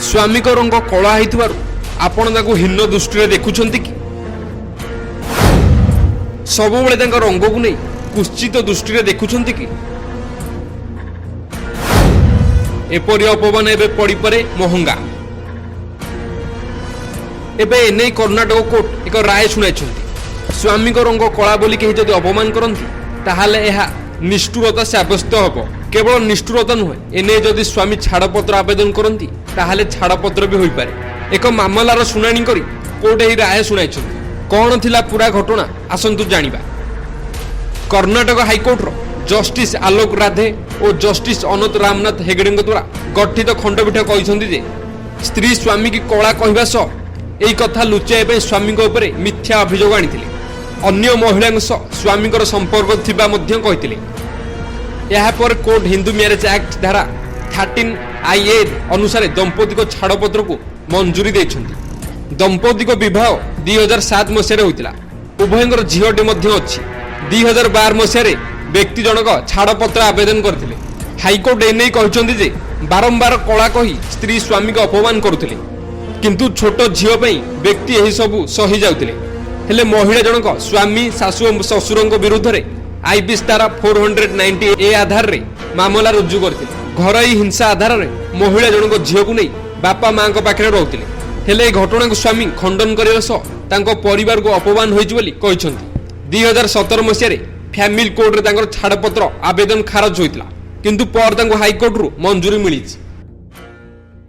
ସ୍ୱାମୀଙ୍କ ରଙ୍ଗ କଳା ହେଇଥିବାରୁ ଆପଣ ତାଙ୍କୁ ହୀନ ଦୃଷ୍ଟିରେ ଦେଖୁଛନ୍ତି କି? ସବୁବେଳେ ତାଙ୍କ ରଙ୍ଗକୁ ନେଇ କୁତ୍ସିତ ଦୃଷ୍ଟିରେ ଦେଖୁଛନ୍ତି କି? ଏପରି ଅପମାନ ଏବେ ପଡ଼ିପାରେ ମହଙ୍ଗା। ଏବେ ଏନେଇ କର୍ଣ୍ଣାଟକ କୋର୍ଟ ଏକ ରାୟ ଶୁଣାଇଛନ୍ତି। ସ୍ୱାମୀଙ୍କ ରଙ୍ଗ କଳା ବୋଲି କେହି ଯଦି ଅପମାନ କରନ୍ତି, ତାହେଲେ ଏହା ନିଷ୍ଠୁରତା ସାବ୍ୟସ୍ତ ହେବ। କେବଳ ନିଷ୍ଠୁରତା ନୁହେଁ, ଏନେଇ ଯଦି ସ୍ୱାମୀ ଛାଡ଼ପତ୍ର ଆବେଦନ କରନ୍ତି, ତାହେଲେ ଛାଡ଼ପତ୍ର ବି ହୋଇପାରେ। ଏକ ମାମଲାର ଶୁଣାଣି କରି କୋର୍ଟ ଏହି ରାୟ ଶୁଣାଇଛନ୍ତି। କ'ଣ ଥିଲା ପୁରା ଘଟଣା, ଆସନ୍ତୁ ଜାଣିବା। କର୍ଣ୍ଣାଟକ ହାଇକୋର୍ଟର ଜଷ୍ଟିସ୍ ଆଲୋକ ରାଧେ ଓ ଜଷ୍ଟିସ୍ ଅନନ୍ତ ରାମନାଥ ହେଗେଡେଙ୍କ ଦ୍ୱାରା ଗଠିତ ଖଣ୍ଡପୀଠ କହିଛନ୍ତି ଯେ ସ୍ତ୍ରୀ ସ୍ୱାମୀକି କଳା କହିବା ସହ ଏହି କଥା ଲୁଚାଇବା ପାଇଁ ସ୍ୱାମୀଙ୍କ ଉପରେ ମିଥ୍ୟା ଅଭିଯୋଗ ଆଣିଥିଲେ। ଅନ୍ୟ ମହିଳାଙ୍କ ସହ ସ୍ୱାମୀଙ୍କର ସମ୍ପର୍କ ଥିବା ମଧ୍ୟ କହିଥିଲେ। ଏହାପରେ କୋର୍ଟ ହିନ୍ଦୁ ମ୍ୟାରେଜ ଆକ୍ଟ ଧାରା 13 ଆଇଏ ଅନୁସାରେ ଦମ୍ପତିଙ୍କ ଛାଡ଼ପତ୍ରକୁ ମଞ୍ଜୁରୀ ଦେଇଛନ୍ତି। ଦମ୍ପତିଙ୍କ ବିବାହ 2007 ମସିହାରେ ହୋଇଥିଲା। ଉଭୟଙ୍କର ଝିଅଟି ମଧ୍ୟ ଅଛି। 2012 ମସିହାରେ ବ୍ୟକ୍ତି ଜଣକ ଛାଡ଼ପତ୍ର ଆବେଦନ କରିଥିଲେ। ହାଇକୋର୍ଟ ଏନେଇ କହିଛନ୍ତି ଯେ ବାରମ୍ବାର କଳା କହି ସ୍ତ୍ରୀ ସ୍ୱାମୀଙ୍କୁ ଅପମାନ କରୁଥିଲେ, କିନ୍ତୁ ଛୋଟ ଝିଅ ପାଇଁ ବ୍ୟକ୍ତି ଏହିସବୁ ସହି ଯାଉଥିଲେ। ହେଲେ ମହିଳା ଜଣକ ସ୍ୱାମୀ, ଶାଶୁ ଓ ଶ୍ୱଶୁରଙ୍କ ବିରୁଦ୍ଧରେ ଆଇପିସି ଧାରା 490 ଏ ଆଧାରରେ ମାମଲା ରୁଜୁ କରିଥିଲେ। ଘରୋଇ ହିଂସା ଆଧାରରେ ମହିଳା ଜଣକ ଝିଅକୁ ନେଇ ବାପା ମାଙ୍କ ପାଖରେ ରହୁଥିଲେ। ହେଲେ ଏହି ଘଟଣାକୁ ସ୍ୱାମୀ ଖଣ୍ଡନ କରିବା ସହ ତାଙ୍କ ପରିବାରକୁ ଅପମାନ ହୋଇଛି ବୋଲି କହିଛନ୍ତି। 2017 ମସିହାରେ ଫ୍ୟାମିଲି କୋର୍ଟରେ ତାଙ୍କର ଛାଡ଼ପତ୍ର ଆବେଦନ ଖାରଜ ହୋଇଥିଲା, କିନ୍ତୁ ପରେ ତାଙ୍କୁ ହାଇକୋର୍ଟରୁ ମଞ୍ଜୁରୀ ମିଳିଛି।